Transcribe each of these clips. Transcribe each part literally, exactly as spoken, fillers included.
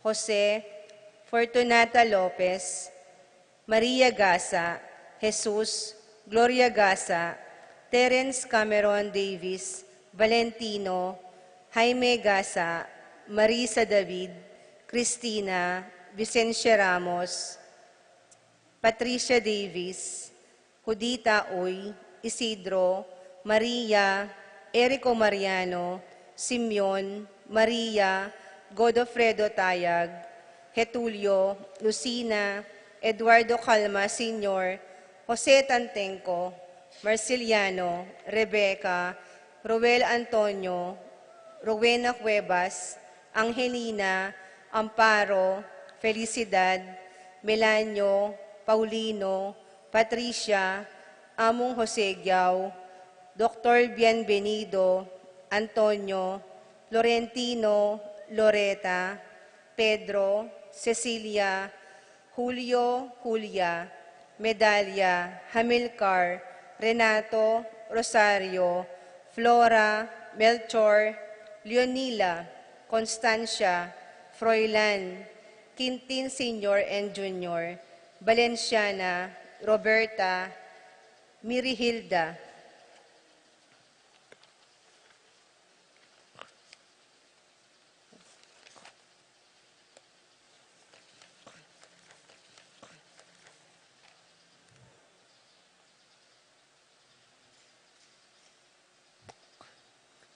Jose, Fortunata Lopez, Maria Gasa, Jesus, Gloria Gasa, Terence Cameron Davis, Valentino, Jaime Gasa, Marisa David, Cristina, Vicencia Ramos, Patricia Davis, Judita Uy, Isidro, Maria, Erico Mariano, Simeon, Maria, Godofredo Tayag, Getulio, Lucina, Eduardo Calma Senior, Jose Tantenco, Marceliano, Rebecca, Roel Antonio, Rowena Cuevas, Angelina, Amparo, Felicidad, Melanio, Paulino, Patricia, Among Jose Giao, Doktor Bienvenido, Antonio, Florentino, Loreta, Pedro, Cecilia, Julio, Julia, Medalia, Hamilcar, Renato, Rosario, Flora, Melchor, Leonila, Constancia, Froilan, Quintin Senior and Junior, Valenciana, Roberta, Mirihilda.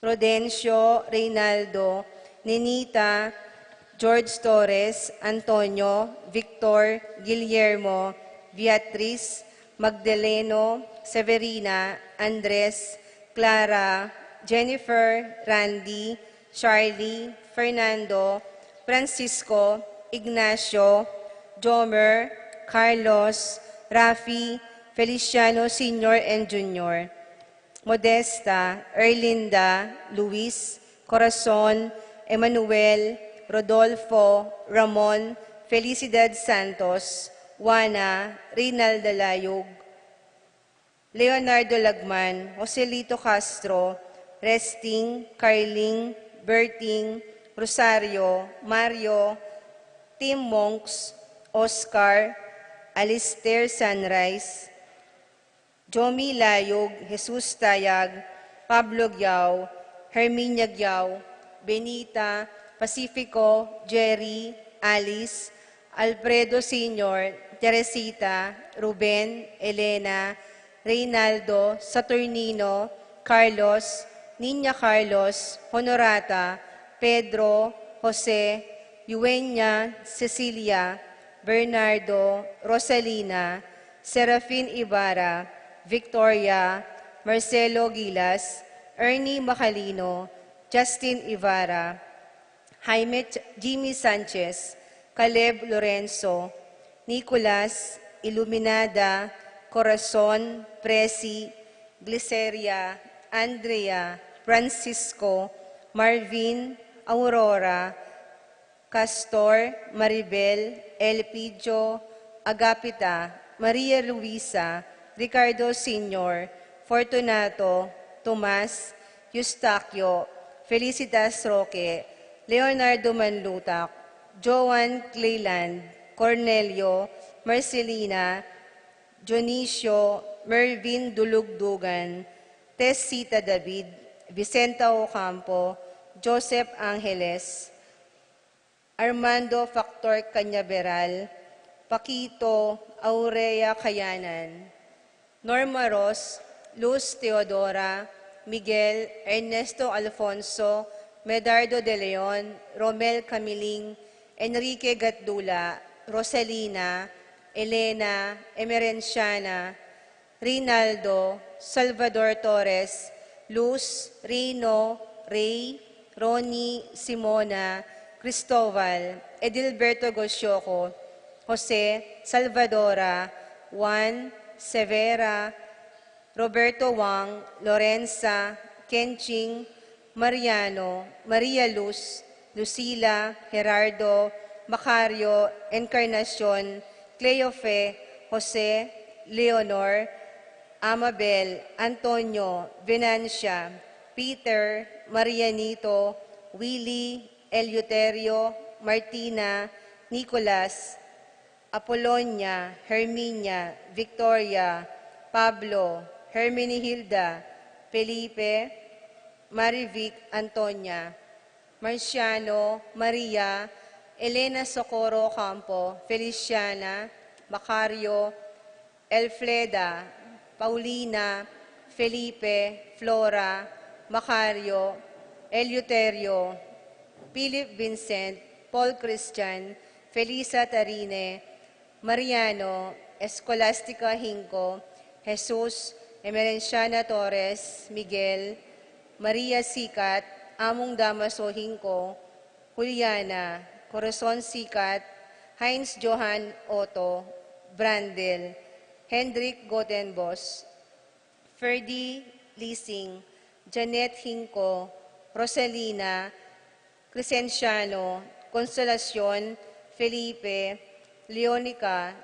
Rodencio, Reynaldo, Ninita, George Torres, Antonio, Victor, Guillermo, Beatriz, Magdaleno, Severina, Andres, Clara, Jennifer, Randy, Charlie, Fernando, Francisco, Ignacio, Jomer, Carlos, Rafi, Feliciano Senior and Junior, Modesta, Erlinda, Luis, Corazon, Emmanuel, Rodolfo, Ramon, Felicidad Santos, Juana, Rinalda Layug, Leonardo Lagman, Joselito Castro, Resting, Carling, Berting, Rosario, Mario, Tim Monks, Oscar, Alistair Sunrise, Jomi Layug, Jesus Tayag, Pablo Giao, Herminia Giao, Benita, Pacifico, Jerry, Alice, Alfredo Senior, Teresita, Ruben, Elena, Reynaldo, Saturnino, Carlos, Niña Carlos, Honorata, Pedro, Jose, Yuenya, Cecilia, Bernardo, Rosalina, Serafin Ibarra, Victoria, Marcelo Gilas, Ernie Macalino, Justin Ibarra, Jaime Ch-, Jimmy Sanchez, Caleb Lorenzo, Nicolas, Iluminada, Corazon, Presi, Gliceria, Andrea, Francisco, Marvin, Aurora, Castor, Maribel, Elpidio, Agapita, Maria Luisa, Ricardo Senior, Fortunato, Tomas, Eustaquio, Felicitas Roque, Leonardo Manlutak, Joan Clayland, Cornelio, Marcelina, Dionisio, Mervin Dulugdugan, Tessita David, Vicenta Ocampo, Joseph Angeles, Armando Factor Cañaveral, Paquito, Aurea Cayanan, Norma Ros, Luz Teodora, Miguel, Ernesto Alfonso, Medardo de Leon, Romel Camiling, Enrique Gatdula, Rosalina, Elena, Emerenciana, Rinaldo, Salvador Torres, Luz, Rino, Rey, Ronnie, Simona, Cristobal, Edilberto Gosioco, Jose, Salvadora, Juan, Severa, Roberto Wang, Lorenza, Kenching, Mariano, Maria Luz, Lucila, Gerardo, Macario, Encarnacion, Cleofe, Jose, Leonor, Amabel, Antonio, Venancia, Peter, Marianito, Willie, Eleuterio, Martina, Nicolas, Apolonia, Herminia, Victoria, Pablo, Hermenihilda, Felipe, Marivic, Antonia, Marciano, Maria, Elena, Socorro, Campo, Feliciana, Macario, Elfreda, Paulina, Felipe, Flora, Macario, Eleuterio, Philip, Vincent, Paul, Christian, Felisa, Tarine, Mariano, Escolastica, Hinco, Jesus, Emerenciana, Torres, Miguel, Maria, Sikat, Among Damaso, Hinco, Juliana, Corazon, Sikat, Heinz, Johan, Otto, Brandel, Hendrik, Gotenbos, Ferdy, Lising, Janet, Hinco, Rosalina, Crescenciano, Consolacion, Felipe, Leonica,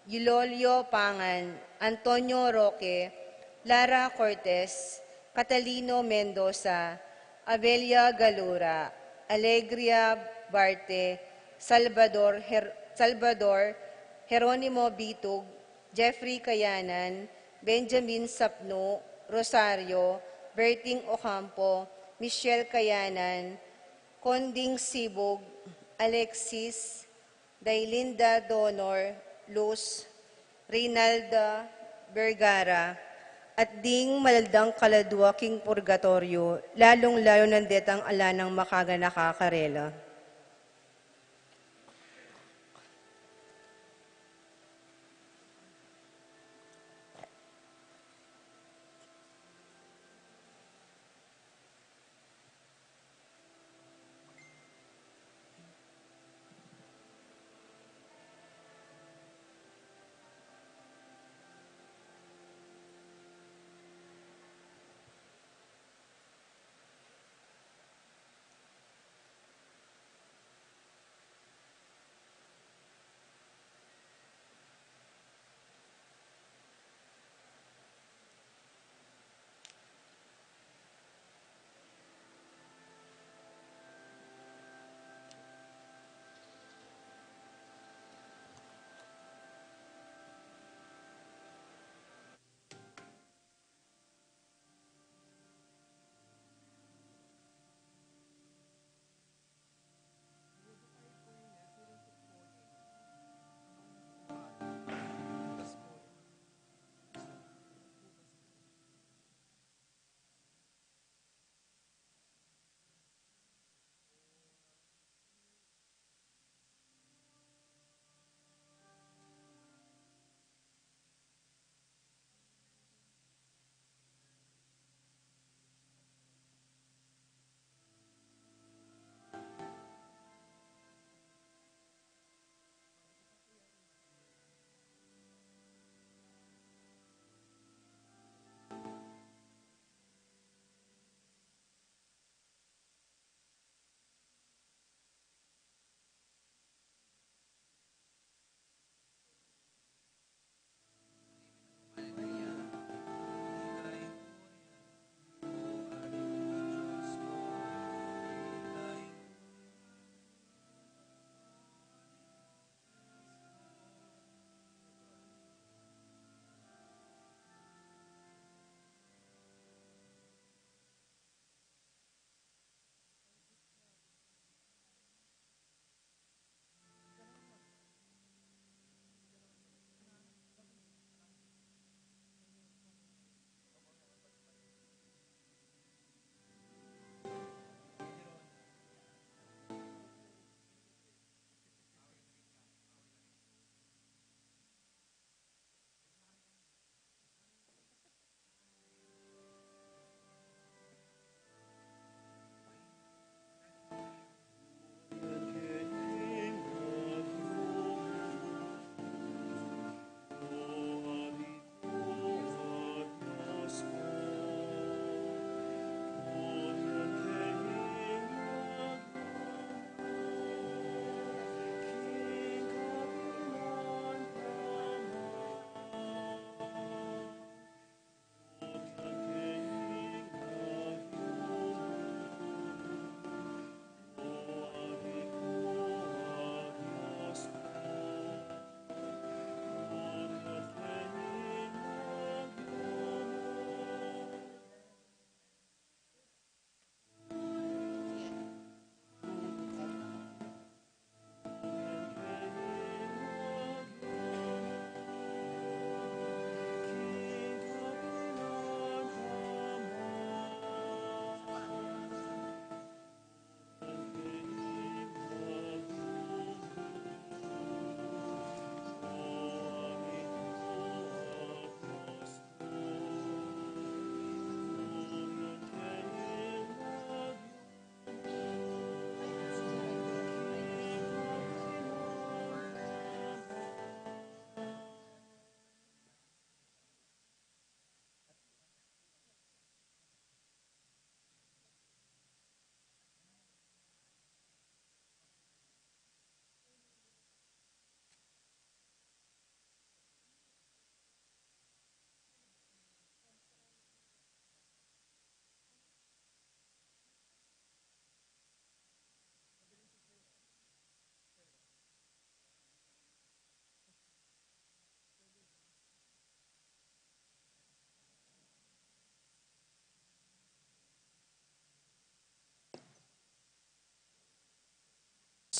Eulolio, Pangan, Antonio, Roque, Lara, Cortez, Catalino, Mendoza, Avelia, Galura, Alegria, Barte, Salvador, Her-, Salvador, Jeronimo, Bitug, Jeffrey, Kayanan, Benjamin, Sapnu, Rosario, Berting, Ocampo, Michelle, Kayanan, Conding, Sibug, Alexis, Dailinda, Donor, Luz, Reynalda, Vergara, at ding malaldang kaladua king purgatoryo, lalung-lalu na detang ala nang makaganaka karela.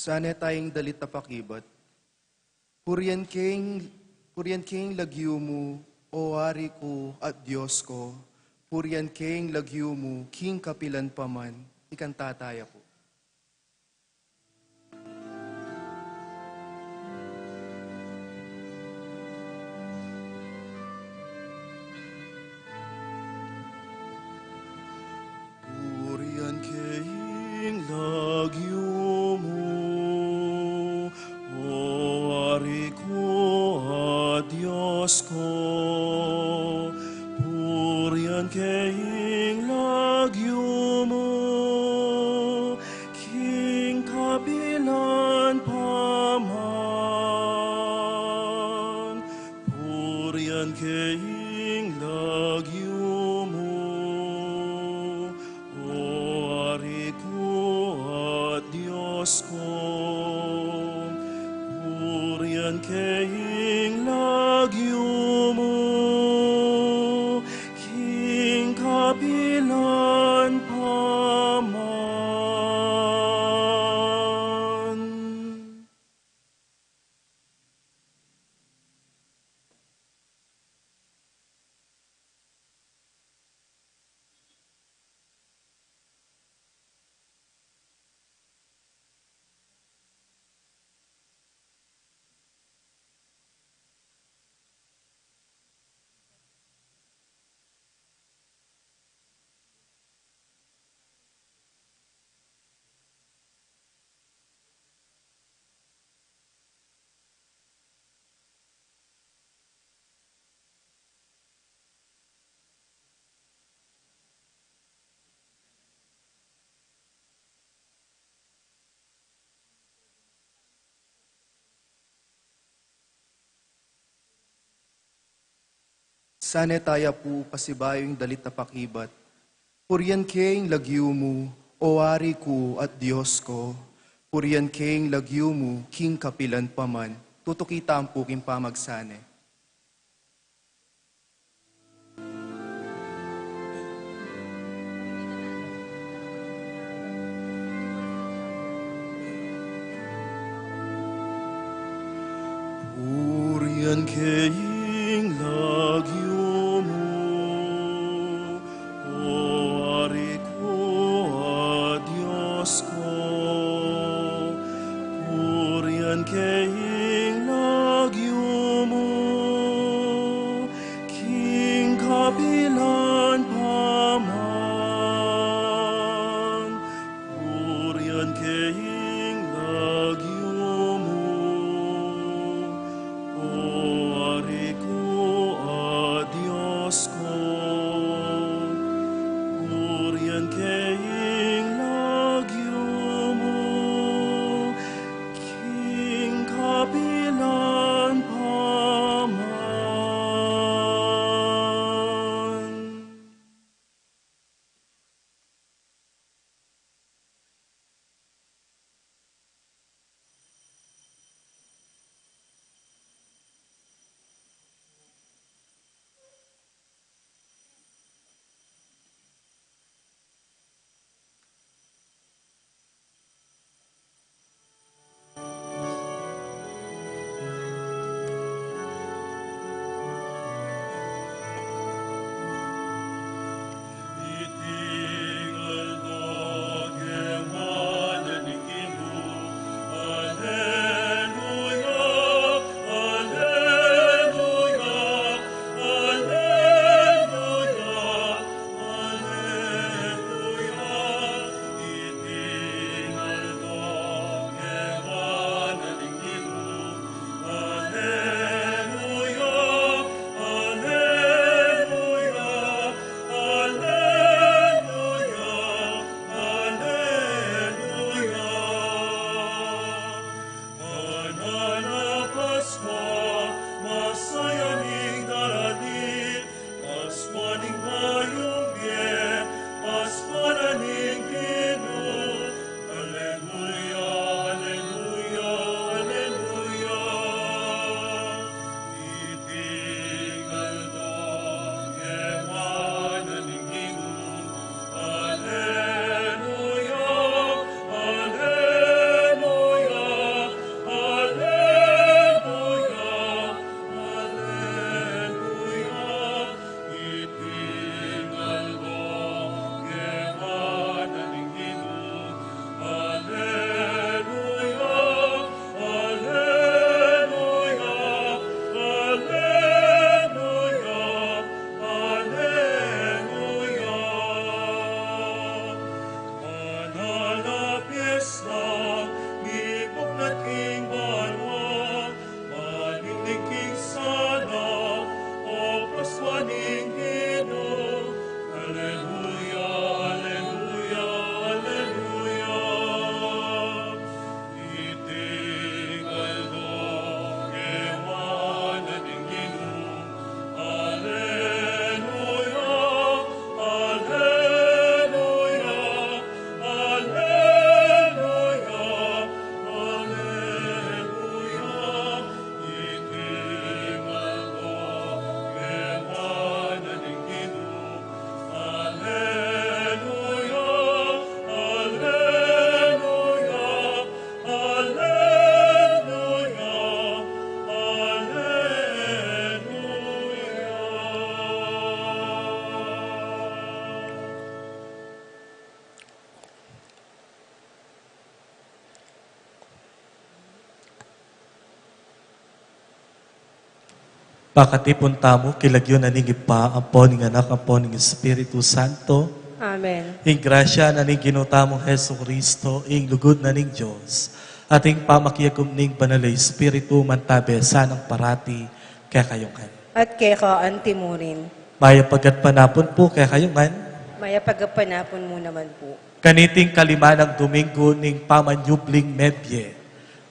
Sana tayang dalit a pakibat. Purian ke ing, purian ke ing lagyu mu, o Ari ku at Dios ku. Purian ke ing lagyu mu, king kapilan pa man. Ikanta taya pu. Purian ke ing lagyu mu, o Ari ku at Dios ku. Purian ke ing lagyu mu, king kapilan pa man. Purian ke ing lagyu mu, o Ari ku at Dios ku. Purian ke ing lagyu mu, king kapilan pa man. Sana taya pu pasibayu ing dalit a pakibat. Purian ke ing lagyu mu, o Ari ku at Dios ku. Purian ke ing lagyu mu, king kapilan pa man. Tutuki tamu pu king pamagsane. Purian ke ing lagyu mu, o Ari ku at Dios ku. Purian ke ing lagyu mu, king kapilan pa man. Purian ke ing lagyu mu, o Ari ku at Dios ku. Purian ke ing lagyu mu, king kapilan pa man. Manana Paskua, masaya ning darani, Paskua ning mayupaya, Paskua na ning Ginu. Aleluya, aleluya, aleluya. Iting aldo, kemana ning Ginu. Aleluya, aleluya, king sala, o Paskuan ning Ginu. Aleluya, aleluya, aleluya. Iti ing aldo ngewa na ning Ginu. Aleluya, aleluya, aleluya, aleluya. Pakatipun tamu king lagyu na ning Ibpa, ampo ning Anak, ampo ning Espiritu Santo. Amen. Ing grasya na ning Ginu tamung Jesucristo, ing lugud na ning Dios, at ing pamakiagum ning Banal a Espiritu, mantabe sanang parati kekayu ngan. At keka antimurin. Mayap a gatpanapun pu kekayu ngan. Mayap a gatpanapun mu naman pu. Kaniting kalima nang Domingo ning pamanyubling mebie,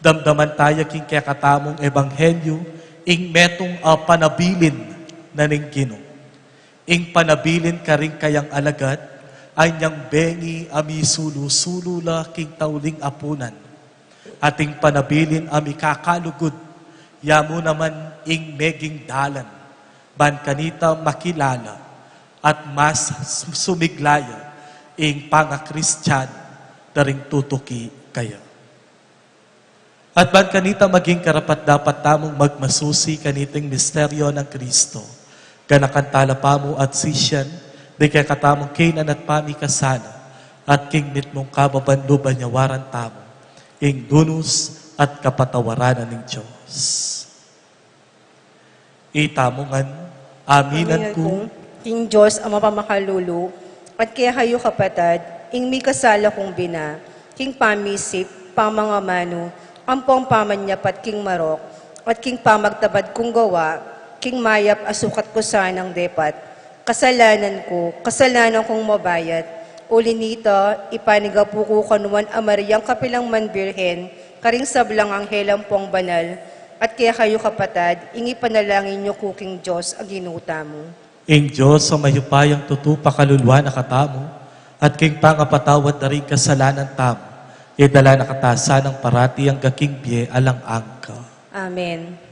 damdaman taya king kekatamung ebanghelyu ing metung a panabilin na ning Ginu. Ing panabilin karing kayang alagad, anyang bengi a misulu-sulu la king tauling apunan. At ing panabilin a mikakalugud, ya mu naman ing meging dalan ban kanita makilala at mas sumigla ya ing pangakristiyan da ring tutuki kaya. At ban kanita maging karapat-dapat tamung magmasusi kaniting misteryo nang Kristo, ganakan tala pamu at sisian ding kekatamung kaynan at pamikasala, at king mitmung kababan lub anyawaran tamu ing dunus at kapatawaran na ning Dios. Itamu ngan, aminan ku king Dios a mapamakalulu, at kekayu kapatad, ing mikasala kung bina, king pamisip, pamangamanu, ampong pamanyapat king marok, at king pamagtabad kung gawa, king mayap a sukat ku sanang depat. Kasalanan ku, kasalanan kung mabayat. Uli nita, ipanigapu ku kanu man a Mariang kapilan man Birhen, karing sablang anghel ampong banal, at kekayu kapatad, ing ipanalangin yu ku king Dios a Ginu tamu. Ing Dios a mayupayang tutu pakaluluan na katamu, at king pangapatawad da ring kasalanan tamu, idala na kata sanang parati angga king bie alang angga. Amen.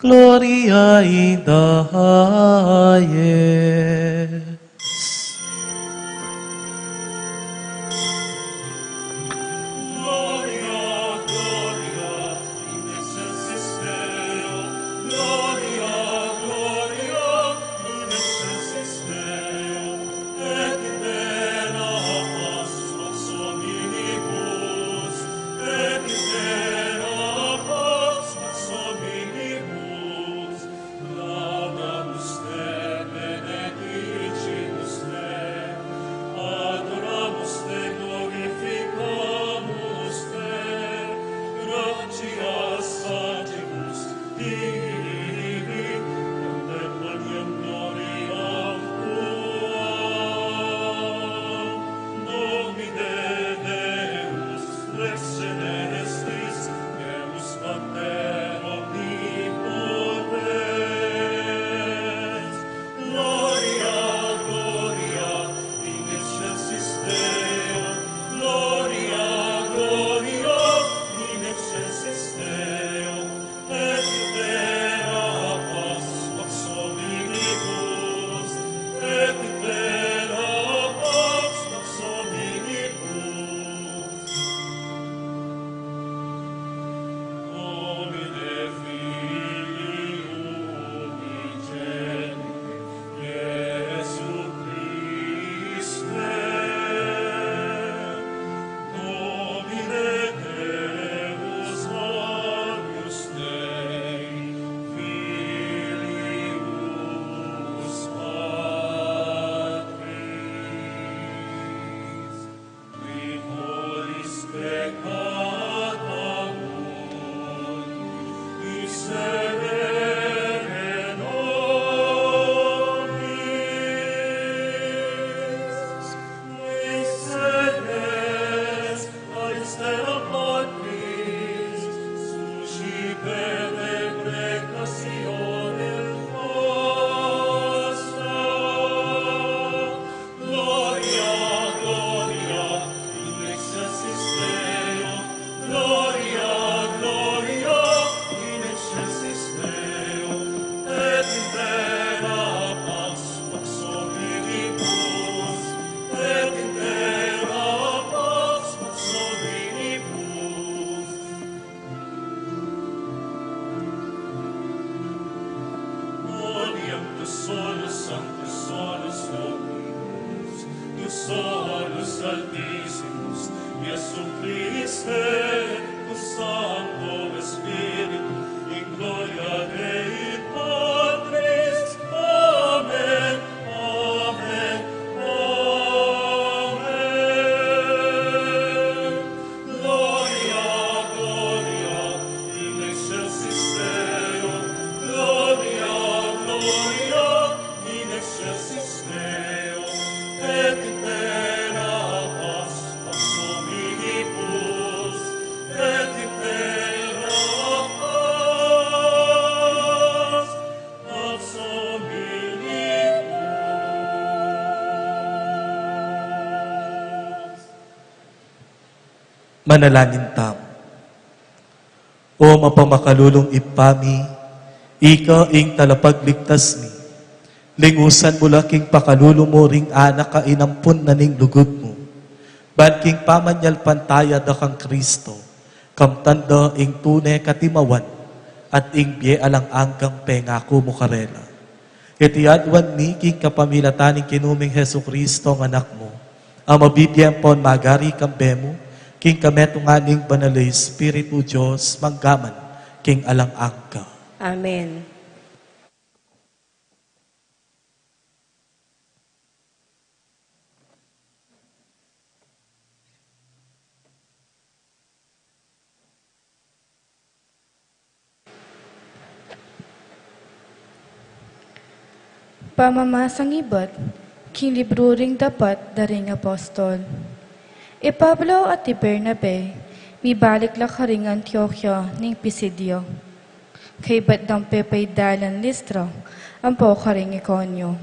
Gloria in the highest. Salus Altisimus, Iesum Christe, cum Sancto Spiritu, in gloria Dei Patris. Amen, amen, amen. Gloria, gloria in excelsis Deo, gloria, gloria in excelsis Deo, et in terra pax, pax omnibus, et in terra pax, pax omnibus. Manalangin tamu. O mapamakalulung Ibpa mi, ika ing talapagligtas mi. Lingusan mu la king pakalulu mu ring anak a inampun na ning lugud mu. Ban king pamanyalpantaya da kang Kristo, kamtan da ing tune katimawan at ing bie alang anggang pengaku mu karela. Iti aduan mi king kapamilatan ning Ginu ming Jesucristo a Anak mu, a mabibie ampon magari kambe mu, king kametungan ning Banal a Espiritu, Dios, mangga man king alang angga. Amen. Pamamasang ibat king libru ring Dapat da ring Apostol. I Pablo at i Bernabe, mibalik la karing Antioquia ning Pisidia. Kaybat dang pepaidalan Listra ampo karing Iconio.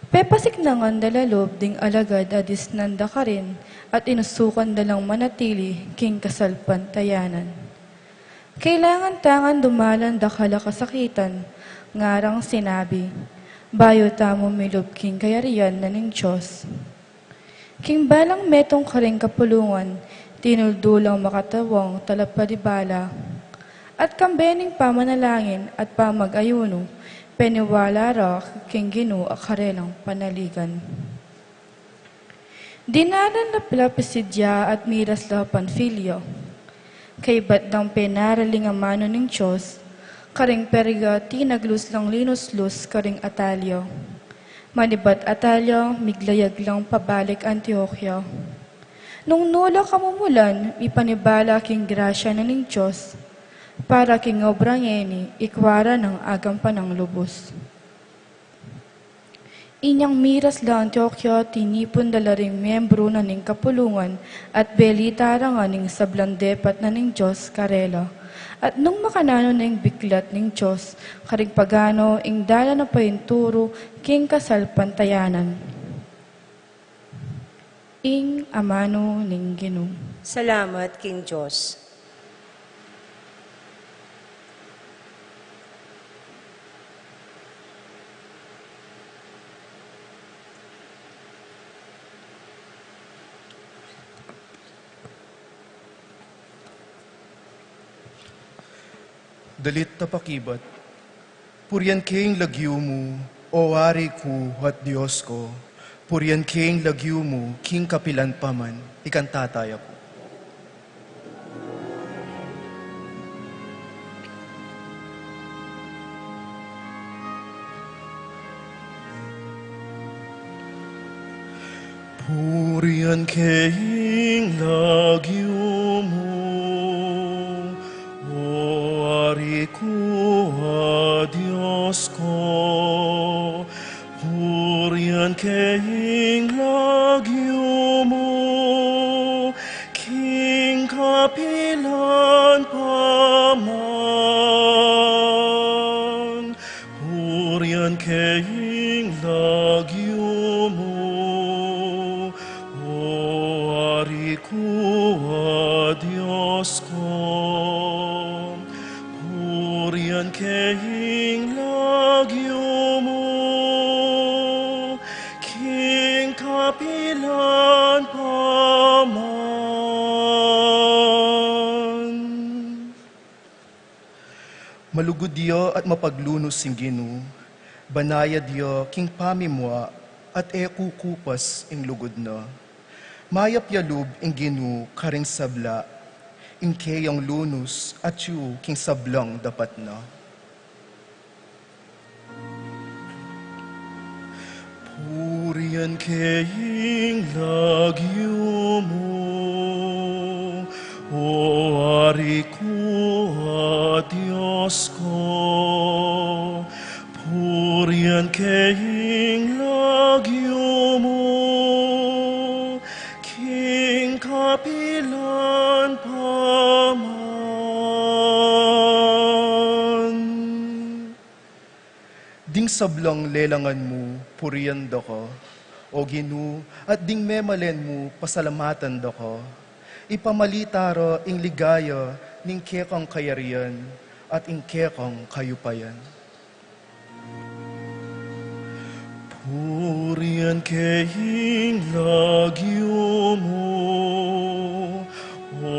Pepasiknangan da la lub ding alagad a disnan da karin at inusukan da lang manatili king kasalpantayanan. Kailangan tang dumalan dakal a kasakitan, ngarang sinabi, bayu tamu milub king kayarian na ning Dios. King balang metung karing kapulungan, tinuldu lang makatawang talapanibala. At kambe ning pamanalangin at pamag-ayunu, peniwala ra king Ginu a karelang panaligan. Dinalan la pala Pisidia at miras la Panfilia. Kaybat dang penaraling amanu ning Dios, karing Perga tinaglus lang linuslus karing Atalia. Manibat Atalia, miglayag lang pabalik Antioquia. Nung nu la kamumulan, mipanibala king grasya na ning Dios, para king obra ngeni, ikua ra nang agampanang lubus. Inyang miras la Antioquia, tinipun da la ring miembru na ning kapulungan at belita ra ngan ing sablang depat na ning Dios karela. At nung makananu na ing biklat ning Dios karing pagano, ing dalan a painturu king kasalpantayanan. Ing amanu ning Ginu. Salamat king Dios. Dalit a pakibat. Purian ke ing lagyu mu, o Ari ku at Dios ku. Purian ke ing lagyu mu, king kapilan pa man. Ikanta taya pu. Purian ke ing lagyu mu, o Ari ku, a Dios ku. Purian ke ing lagyu mu, king kapilan pa man. Purian ke ing lagyu mu, o Ari ku, a Dios ku. Purian ke ing lagyu mu, king kapilan pa man. Malugud ya at mapaglunus ing Ginu, banayad ya king pamimua at e kukupas ing lugud na. Mayap ya lub ing Ginu karing sabla, ing keyang lunus atyu king sablang dapat na. Purian ke ing lagyu mu, O Ari ku, a Dios ku. Purian ke ing lagyu mu, king kapilan pa man. Ding sablang lelangan mu, purian da ka, O Ginu, at ding memalen mu, pasalamatan da ka. Ipamalita ra ing ligaya ning kekang kayarian at ing kekang kayupayan. Purian ke ing lagyu mu, O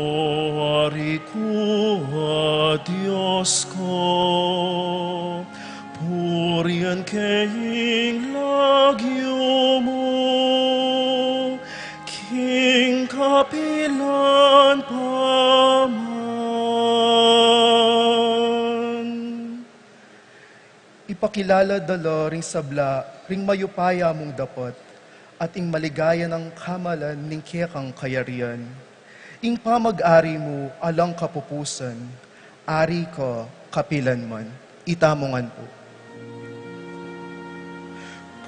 Ari ku, a Dios ku. Purian ke ing lagyu mu, king kapilan pa man. Ipakilala da la ring sabla ring mayupaya mung dapat, at ing maligaya nang kamalan ning kekang kayarian. Ing pamag-ari mu alang kapupusan, ari ka kapilan man. Itamu ngan pu.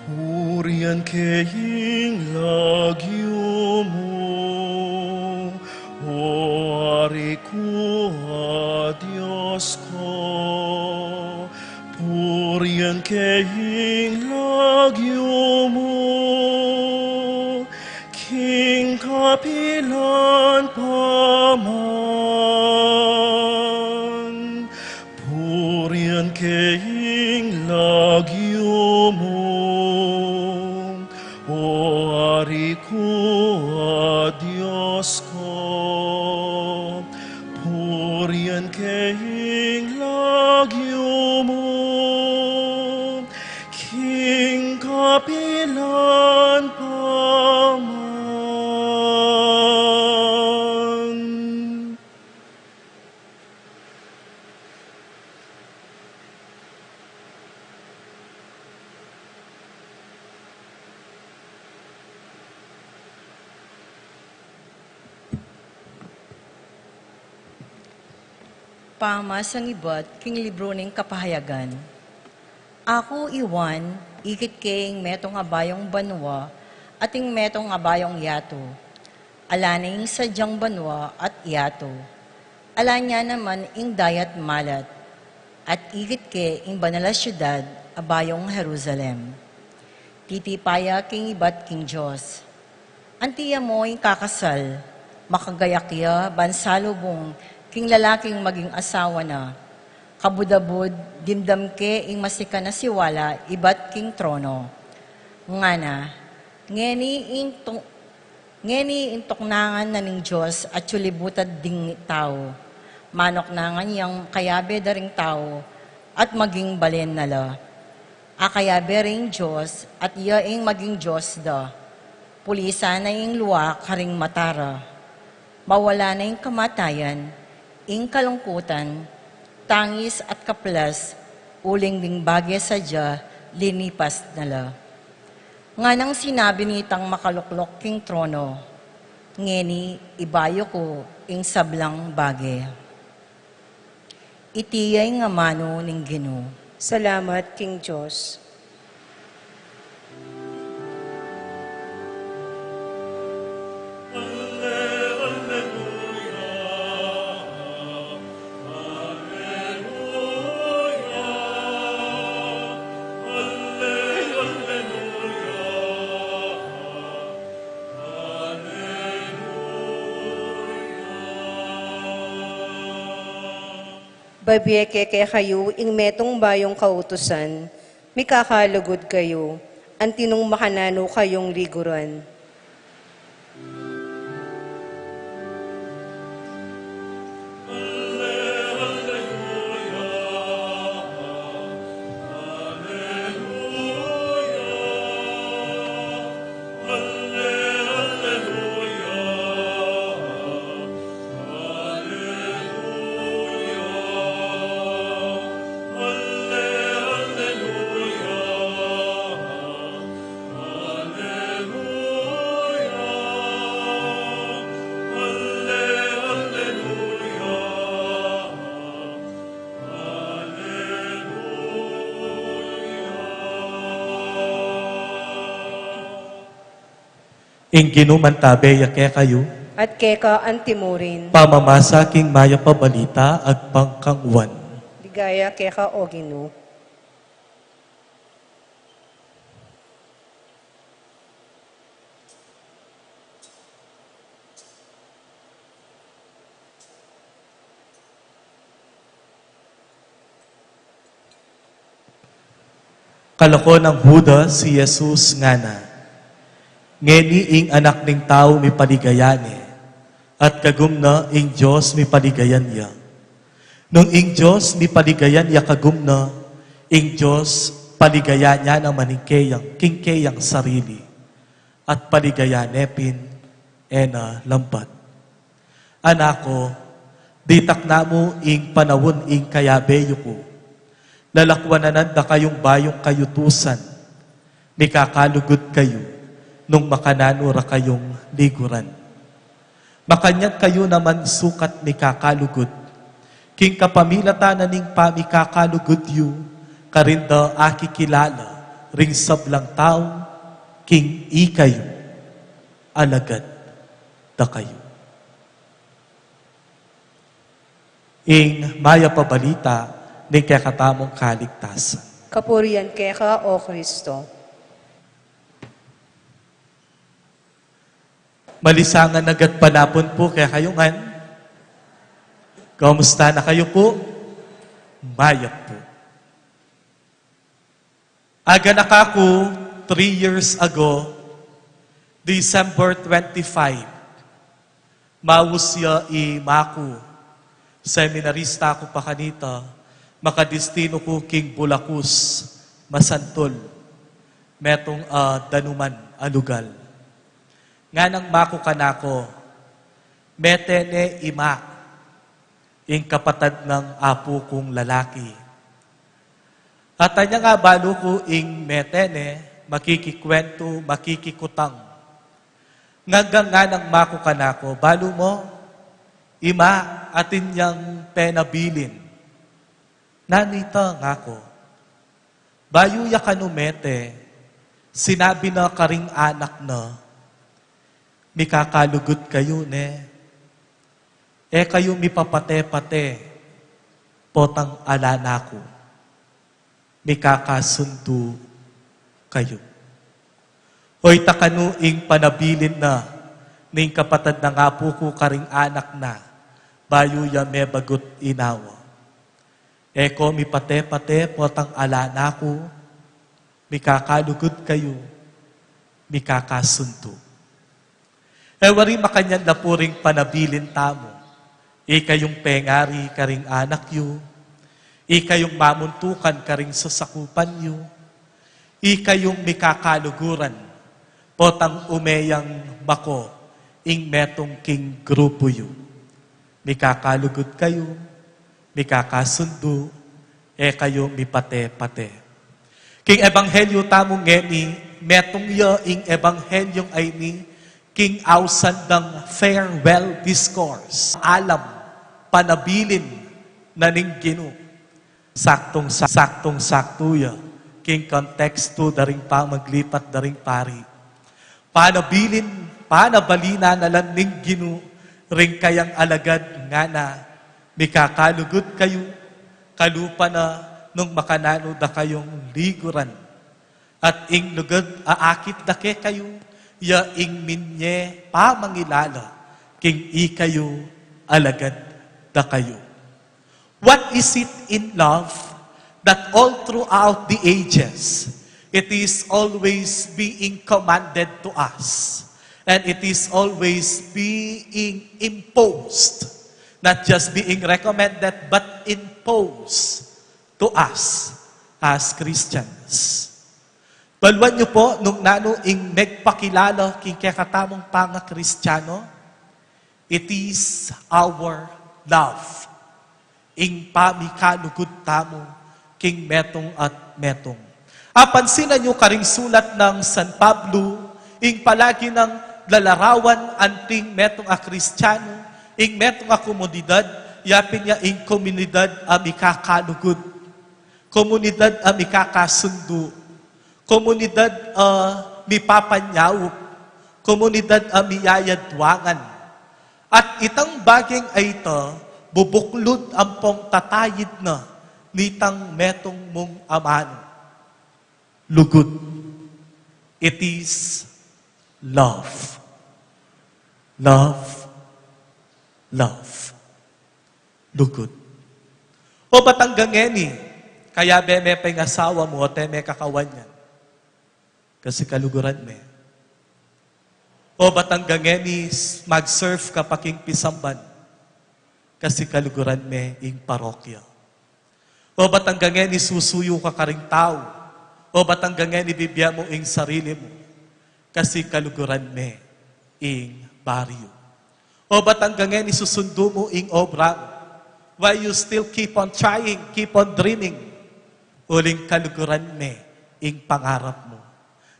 Purian ke ing lagyu mu, O Ari ku, a Dios ku. Purian ke ing lagyu mu, king kapilan pa man. Purian ke ing lagyu mu, O Ari ku, a Dios ku. Purian ke ing lagyu mu, king kapilan pa man. Pamasang ibat king libru ning Kapahayagan. Aku i Juan, ikit ke ing metung a bayung banua at ing metung a bayung yatu. Ala ne ing sadyang banua at yatu. Ala ne naman ing dayat malat, at ikit ke ing banal a siudad a bayung Jerusalem. Titipa ya king ibat king Dios. Anti ya mo ing kakasal, makagayak ya ban salubung king lalaking maging asawa na. Kabud-abud, dimdam ke ing masikan a siwala ibat king trono. Ngana, ngeni ing tung-, ngeni ing tuknangan na ning Dios atyu libutad ding tau. Manuknangan yang kayabe da ring tau at maging balen na la. Akayabe ring Dios at iya ing maging Dios da. Pulisan na ing lua karing mata ra. Mawala na ing kamatayan, ing kalungkutan, tangis at kaplas, uling ding bage sadya linipas na la. Nganang sinabi nitang makaluklok king trono, ngeni ibayu ku ing sablang bage. Iti ya ing amanu ning Ginu. Salamat king Dios. Babie ke kekayu ing metung bayung kautusan, mikakalugud kayu, anti nung makananu kayung liguran. Ing Ginu mantabe ya kekayu. At keka antimurin. Pamamasa king Mayap a Balita agpang kang Juan. Ligaya keka, O Ginu. Kalako nang Judas i Jesus, ngana, ngeni ing Anak ning Tau mipaligaya ne, at kagum na ing Dios mipaligayan ya. Nung ing Dios mipaligayan ya kagum na, ing Dios paligayan ya naman ing keyang, king keyang sarili, at paligayan ne pin e na lambat. Anak ku, ditak na mu ing panaun ing kayabe yu ku. Lalakwan na nanda kayung bayung kayutusan, mikakalugud kayu nung makananu ra kayung liguran. Makanyan kayu naman sukat mikakalugud, king kapamilatan na ning pamikakalugud yu, karin da akikilala ring sablang tau king ikayu alagad da kayu. Ing Mayap a Balita ning kekatamung kaligtasan. Kapurian keka, O Kristo. Malisangan a gatpanapun pu kekayu ngan. Kamusta na kayu pu? Mayap pu. Aganaka ku three years ago, December twenty-five, maus ya i ma ku, seminarista ku pa kanita, makadistinu ku king Bulacus, masantul, metung a danuman a lugal. Nganang ma ku kanaku, mete ne i ma, ing kapatad nang apu kung lalaki. At anya nga balu ku ing mete ne, makikikwentu, makikikutang. Nganggang nganang ma ku kanaku, balu mu, i ma, atin yang penabilin. Nanu ita, ngaku. Bayu ya kanu mete, sinabi na karing anak na, mikakalugud kayu ne. E kayu mipapate-pate, potang ala na ku. Mikakasundu kayu. Oyta kanu ing panabilin na ning kapatad nang apu ku karing anak na, bayu ya mebagut inawa. E ko mipate-pate, potang ala na ku, mikakalugud kayu, mikakasundu. E wari makanyan la pu ring panabilin tamu, ikayung pengari karing anak yu, ikayung mamuntukan karing sasakupan yu, ikayung mikakaluguran, potang ume yang mako ing metung king grupu yu. Mikakalugud kayu, mikakasundu, e kayu mipate-pate. King ebanghelyu tamu ngeni, metung ya ing ebanghelyu a ini king ausan dang farewell discourse. Alam, panabilin na ning Ginu. Saktung, saktung saktu ya king kontekstu da ring pamaglipat da ring pari. Panabilin, panabalina na la ning Ginu ring kayang alagad, ngana, mikakalugud kayu, kalupa na nung makananu da kayung liguran. At ing lugud a akit da kekayu, ya ing minye pamangilala king ikayu alagad da kayu. What is it in love that all throughout the ages, it is always being commanded to us, and it is always being imposed, not just being recommended, but imposed to us as Christians? Baluan yu pu nung nanu ing megpakilala king kekatamung pangakristiano? It is our love. Ing pamikalugud tamu king metung at metung. Apansinan yu karing sulat nang San Pablo, ing palagi nang lalarawan anting metung a Kristiano, ing metung a komunidad, yapin ya ing komunidad a mikakalugud, komunidad a mikakasundu, komunidad a mipapanyaup, komunidad a miyayadwangan. At itang baging a ita, bubuklud ampong tatayid na nitang metung mung amanu. Lugud. It is love. Love. Love. Lugud. O ba't anggang ngeni, kayabe me pa ing asawa mu o te me kakawan yan? Kasi kaluguran me. O ba't anggang ngeni s-, mag-serve ka pa king pisamban? Kasi kaluguran me ing parokya. O ba't anggang ngeni susuyu ka karing tau? O ba't anggang ngeni bibie mu ing sarili mu? Kasi kaluguran me ing baryu. O ba't anggang ngeni susundu mu ing obra mu? Why you still keep on trying, keep on dreaming? Uling kaluguran me ing pangarap mu.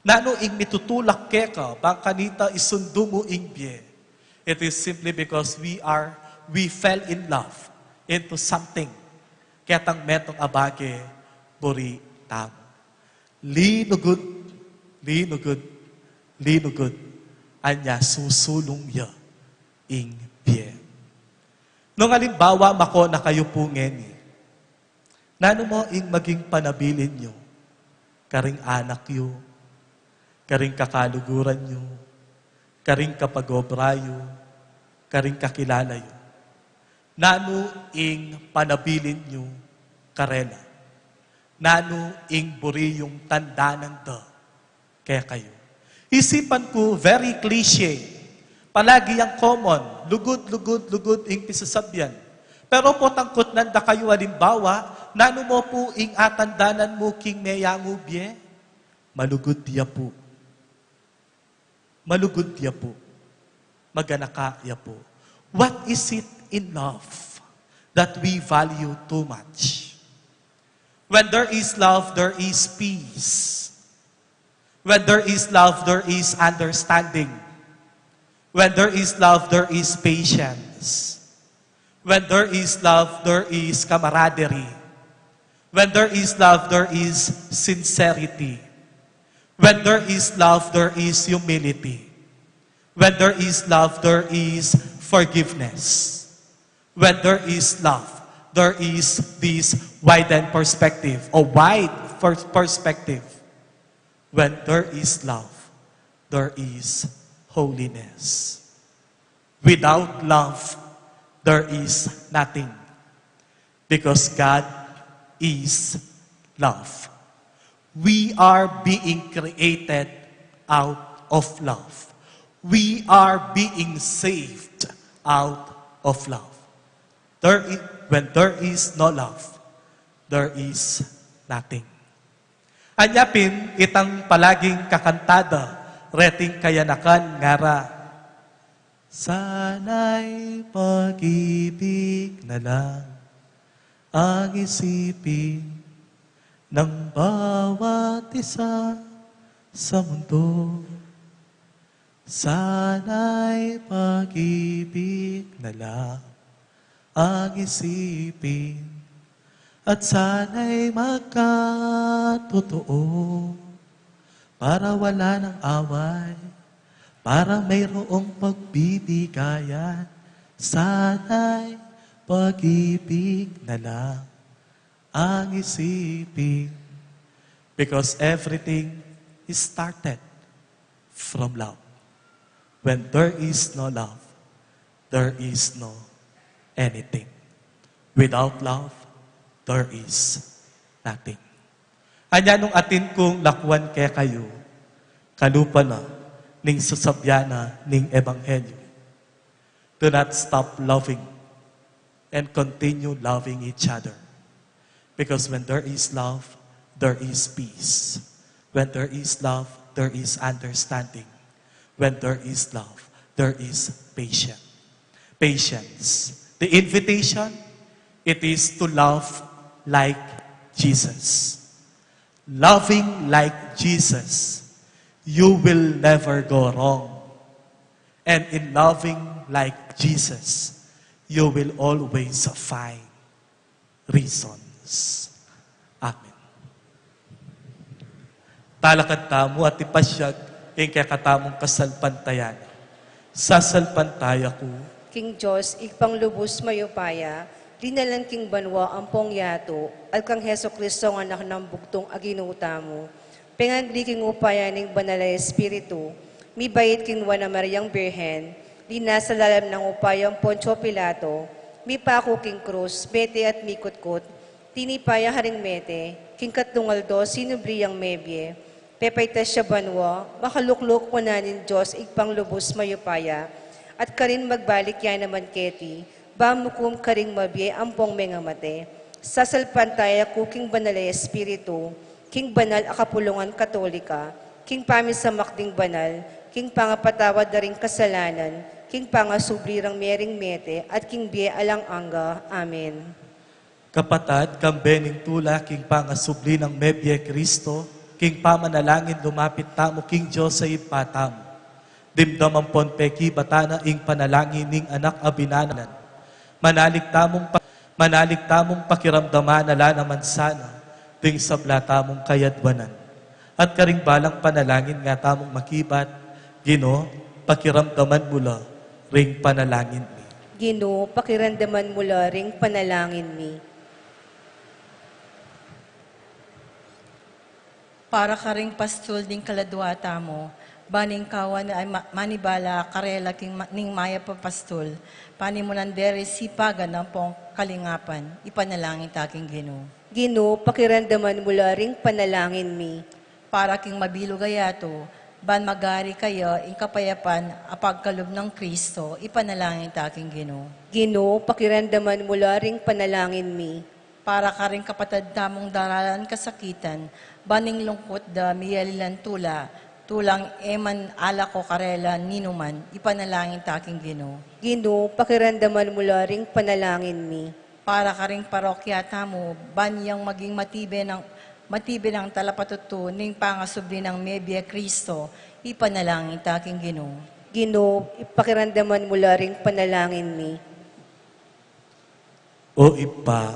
Nanu ing mitutulak keka bang kanita isundu mu ing bie? It is simply because we are, we fell in love into something. Ketang metung a bage buri tamu. Linugud, linugud, linugud. Anya susulung ya ing bie. Nung alimbawa, mako na kayu pu ngeni. Nanu mu ing maging panabilin yu karing anak yu, karing kakaluguran yu, karing kapag-obra yu, karing kakilala yu? Nanu ing panabilin yu karela? Nanu ing buri yung tandanan da kekayu? Isipan ku, very cliche. Palagi yang common, lugud, lugud, lugud ing pisasabyan. Pero potang kutnan da kayu alimbawa, nanu mu pu ing atandanan mu king meyangu bie? Malugud ya pu. Malugud ya pu. Maganaka ya pu. What is it in love that we value too much? When there is love, there is peace. When there is love, there is understanding. When there is love, there is patience. When there is love, there is camaraderie. When there is love, there is sincerity. When there is love, there is humility. When there is love, there is forgiveness. When there is love, there is this widened perspective, or wide per-, perspective. When there is love, there is holiness. Without love, there is nothing. Because God is love. We are being created out of love. We are being saved out of love. There i-, when there is no love, there is nothing. Anya pin, itang palaging kakanta da reting kayanakan ngara, sana'y pag-ibig na lang ang isipin ng bawat isa sa mundo. Sana'y pag-ibig na lang ang isipin, at sana'y magkatotoo, para wala nang away, para mayroong pagbibigayan. Sana'y pag-ibig na lang ang isipin, because everything is started from love. When there is no love, there is no anything. Without love, there is nothing. Anya nung atin kung lakwan kekayu, kalupa na ning sasabyan na ning ebanghelyo. Do not stop loving and continue loving each other. Because when there is love, there is peace. When there is love, there is understanding. When there is love, there is patience. Patience. The invitation, it is to love like Jesus. Loving like Jesus, you will never go wrong. And in loving like Jesus, you will always find reasons. Amen. Talakad tamu at ipasyag King kekatamung kasalpantayanan, sasalpantaya ku king Dios, Ibpang lubus mayupaya, linalang king banua ampong yatu, at kang Jesucristo, a Anak nang bugtung a Ginu tamu, pengagli king upaya ning Banal a Espiritu, mibait king nuan a Mariang Birhen, linasa lalam nang upayang Poncio Pilato, mipaku king krus, mete at mikutkut, tinipa ya karing mete, king katlung aldo sinubli yang mebie, pepaitas ya banua, makalukluk wanan ning Dios Ibpang lubus mayupaya, at karin magbalik ya naman keti, ban mukum karing mabie ampong mengamate. Sasalpantaya ku king Banal a Espiritu, king banal a kapulungan Katolika, king pamisamak ding banal, king pangapatawad da ring kasalanan, king pangasubli rang mie ring mete, at king bie alang angga. Amen. Kapatad, kambe ning tula king pangasubli nang mebie Kristo, king pamanalangin lumapit tamu king Dios a Ibpa tamu. Dimdam ampon pekibatan na ing panalangin ning Anak a binanan. Manalig tamung pa-, manalig tamung pakiramdaman na la naman sana ding sabla tamung kayadwanan. At karing balang panalangin nga tamung makibat, Ginu, pakiramdaman mu la ring panalangin mi. Ginu, pakiramdaman mu la ring panalangin mi. Para karing pastul ding kaladua tamu, ban ing kawan ay ma-, manibala karela king ma-, ning mayap a pastul, panimunan de ring sipagan ampong kalingapan, ipanalangin ta king Ginu. Ginu, pakiramdaman mu la ring panalangin mi. Para king mabilug a yatu, ban magari kaya ing kapayapan a pagkalub nang Kristo, ipanalangin ta king Ginu. Ginu, pakiramdaman mu la ring panalangin mi. Para karing kapatad tamung daralan kasakitan, ban ing lungkut da miyalilan tula, tulang e man alako karela ninuman, ipanalangin ta king Ginu. Ginu, pakiramdaman mu la ring panalangin mi. Para karing parokya tamu, ban yang maging matibe nang, matibe nang talapatutu ning pangasubli nang mebie Kristo, ipanalangin ta king Ginu. Ginu, pakiramdaman mu la ring panalangin mi. O Ibpa,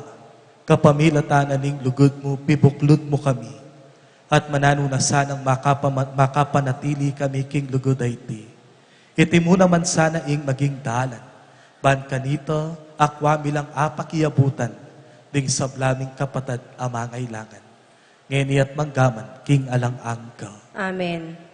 kapamilatan na ning lugud mu, pibuklud mu kami, at mananu na sanang makapama-, makapanatili kami king lugud a iti. Iti mu naman sana ing maging dalan, ban kanita akua mi lang apakiabutan ding sabla ming kapatad a mangailangan, ngeni at manggaman king alang angga. Amen.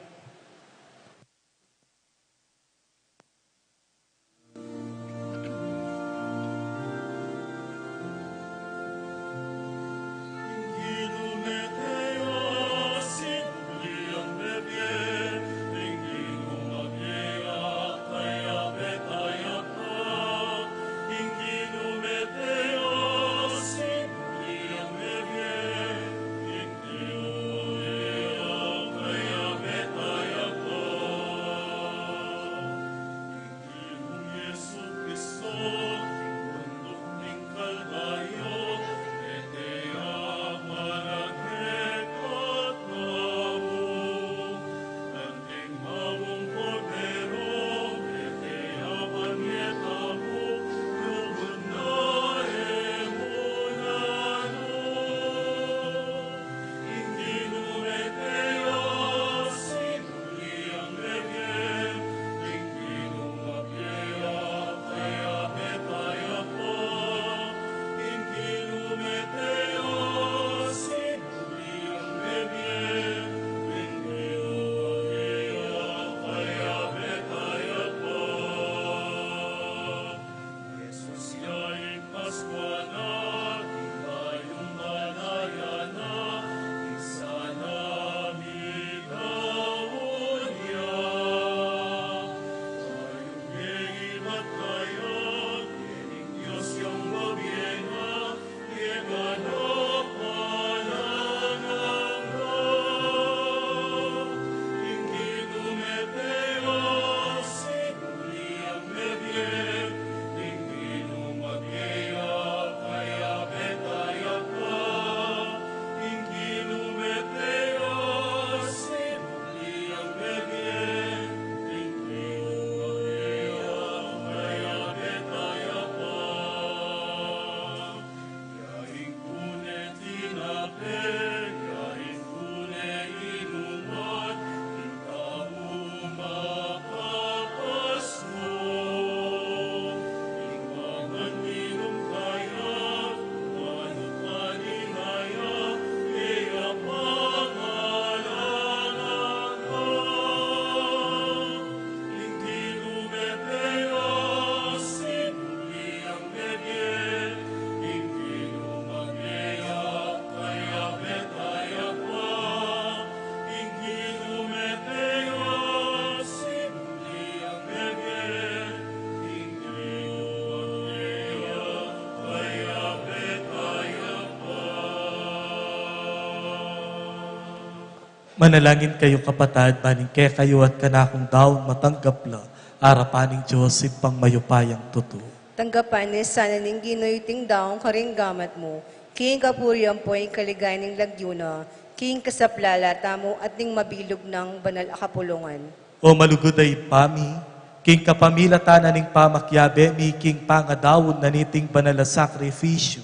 Manalangin kayu, kapatad, ban ing kekayu at kanakung daun matanggap la arapan ning Dios Ibpang mayupayang tutu. Tanggapan ne sana ning Ginu iting daun karing gamat mu, king kapurian ampon kaligayan ning lagyu na, king kasaplalan tamu at ning mabilug nang banal a kapulungan. O malugud a Ibpa mi, king kapamilatan na ning pamakiabe mi king pangadaun na niting banal a sakrifisyu,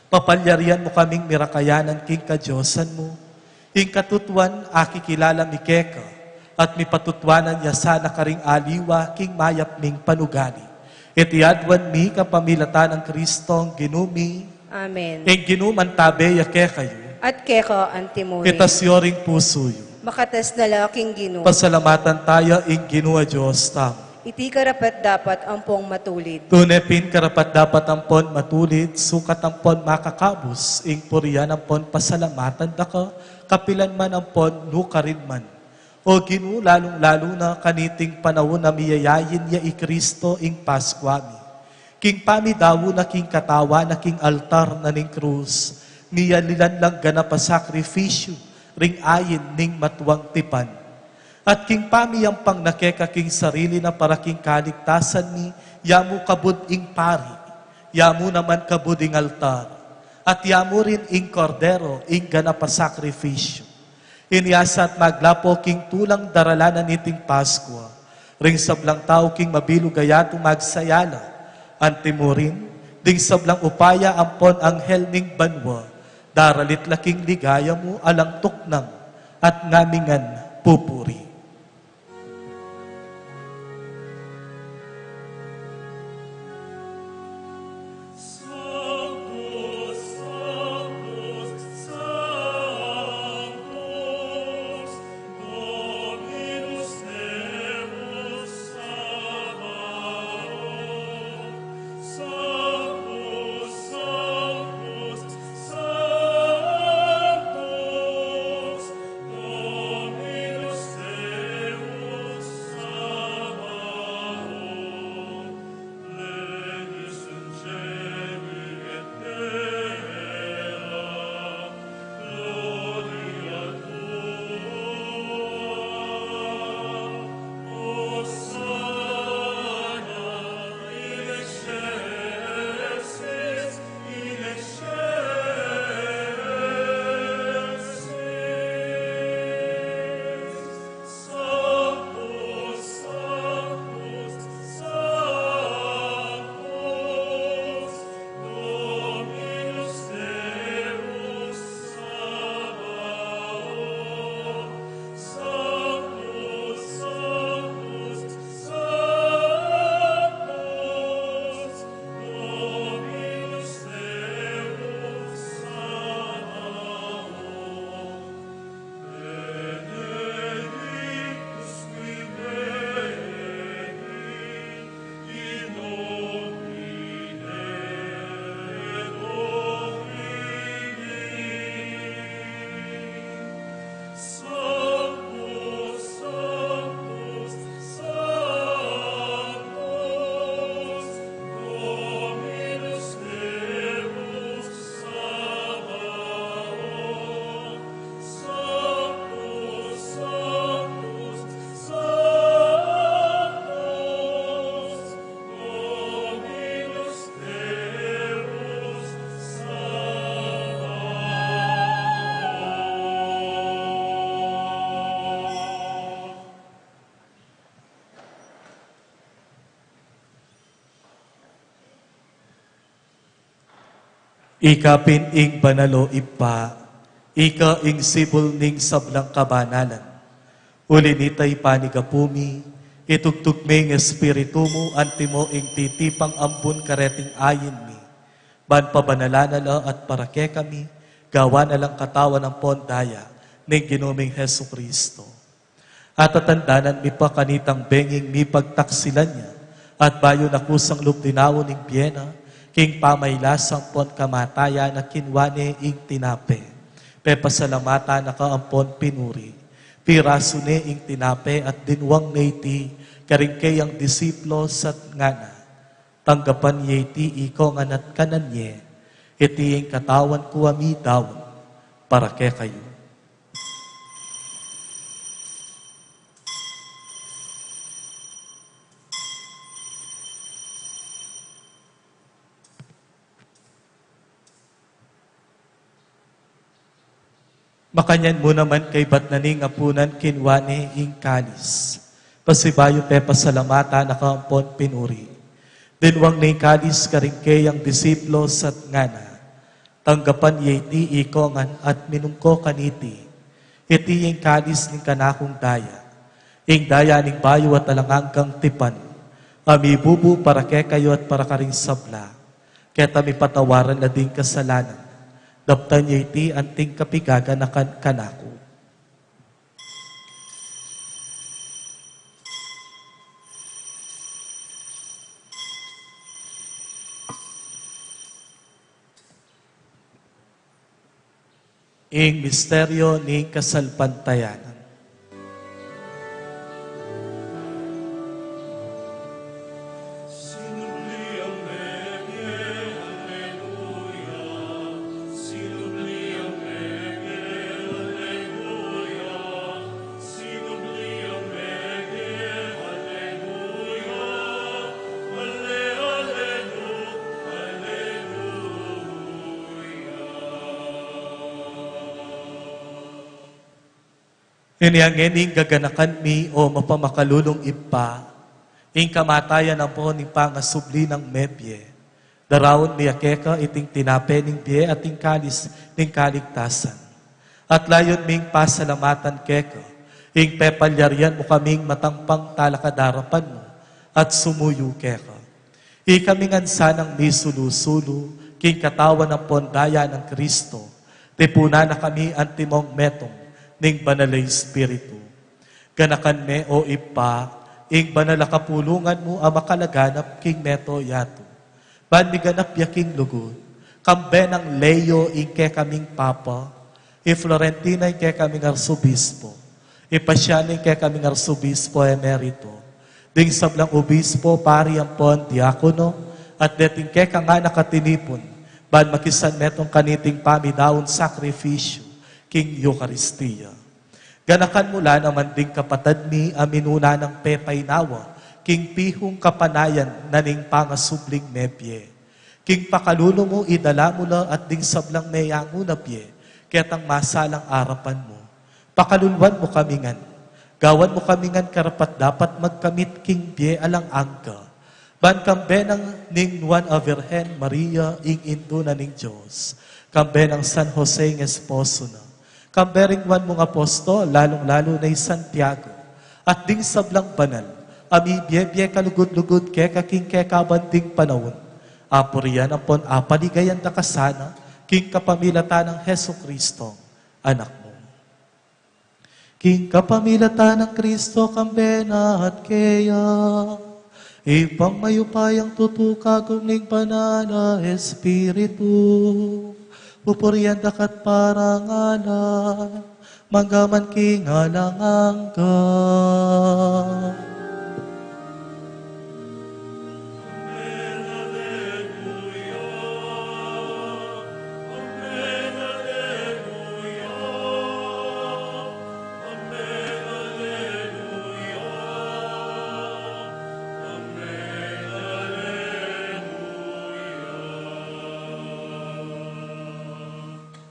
papalyarian mu kaming mirakayanan king kadiosan mu, ing katutuan akikilala mi keka, at mipatutuanan ya sana karing aliwa king mayap ming panugali. Iti aduan mi kapamilatan nang Kristong Ginu mi. Amen. Ing Ginu mantabe ya kekayu. At keka antimurin. Itas yu ring pusu yu. Makatas na la king Ginu. Pasalamatan taya ing Ginu a Dios tamu. Iti karapat-dapat ampon matulid. Tune pin karapat-dapat ampon matulid, sukat ampon makakabus ing purian ampon pasalamatan da ka, kapilan man ampon nukarin man. O Ginu, lalung-lalu na kaniting panaun a miyayayin ya i Kristo ing Paskua mi. King pamidaun na king katawan na king altar na ning krus, miyalilan lang ganap a sakrifisyu ring ain ning matuang tipan. At king pamiyampang na keka king sarili na para king kaligtasan mi, yamu kabud ing pari, yamu naman kabud ing altar, at yamu rin ing kordero ing ganap a sakrifisyu. Inya sa at maglapo king tulang daralan na niting Paskua, ring sablang tau king mabilug a yatu magsaya la, antimurin, ding sablang upaya ampon anghel ning banua, daralit la king ligaya mu alang tuknang at ngamingan pupuri. Ika pin ing banal, o Ibpa, ika ing sibul ning sablang kabanalan. Uli nita, ipanyawad mi, itubud me ing Espiritu mu, antimo ing titipang ambun kareting ain mi, ban pabanalan na la at para kekami, gawan na lang katawan ampon daya ning Ginu ming Jesucristo. At tatandanan mi pa kanitang benging mipagtaksilan ya, at bayu na kusang lub dinaun ing bie na, king pamailas ampon kamatayan na kinua ne ing tinape. Pepasalamatan na ka ampon pinuri. Pirasu ne ing tinape at dinwang ne iti karing keyang disipulus at ngana: Tanggapan ye iti ikong ngan at kanan ye, iti ing katawan ku a midaun para kekayu. Makanyan mu naman kaybat na ning apunan kinua ne ing kalis. Pasibayu pepasalamatan na ka ampon pinuri. Dinwang ne ing kalis karing keyang disipulus at ngana: Tanggapan ye iti ikongan at minum ko kaniti. Iti ing kalis ning kanakung daya. Ing daya ning bayu at alang anggang tipan. A mibubu para kekayu at para karing sabla. Keta mipatawaran la ding kasalanan. Daptan ye iti anting kapigaganakan kanaku. Ing misteryo ning kasalpantayanan. Inya ngeni gaganakan mi, o mapamakalulung Ibpa, ing kamatayan ampon ing pangasubli nang mebie. Daraun mi keka iting tinape ning bie at ing kalis ning kaligtasan. At layun ming pasalamatan keka ing pepalyarian mu kaming matampang talakad arapan mu at sumuyu keka. Ikami ngan sanang misulu-sulu king katawan ampon daya nang Kristo, tipunan na kami antimong metung ning Banal a Espiritu. Ganakan me, o Ibpa, ing banal a kapulungan mu a makalaganap king mabilug a yatu. Ban miganap ya king lugud, kambe nang Leo ing kekaming Papa, i Florentino ing kekaming Arsobispo, i Paciano ing kekaming Arsobispo Emerito, ding sablang obispo, pari ampon diakono, at deting keka ngan a katinipun, ban makisan metung kaniting pamidaun sakrifisyu king Eukaristia. Ganakan mu la naman ding kapatad mi a minuna nang pepainawa king pihung kapanayan na ning pangasubling mebie. King pakalulu mu idala mu la at ding sablang meyangu na bie ketang masalang arapan mu. Pakaluluan mu kami ngan. Gawan mu kami ngan karapat-dapat magkamit king bie alang angga. Ban kambe nang ning Nuan a Virgen Maria, ing Indu na ning Dios, kambe nang San Jose ing esposo na, kambe ring nuan mung apostol, lalung-lalu na i Santiago, at ding sablang banal a mibie-bie kalugud-lugud keka king kekaban ding panaun, apurian ampon apaligayan da ka sana king kapamilatan nang Jesucristo, Anak mu. King kapamilatan nang Kristo, kambe na at keya, Ibpang mayupayang tutu, kagum ning Banal a Espiritu, pupurian da ka't parangalan, mangga man king alang angga.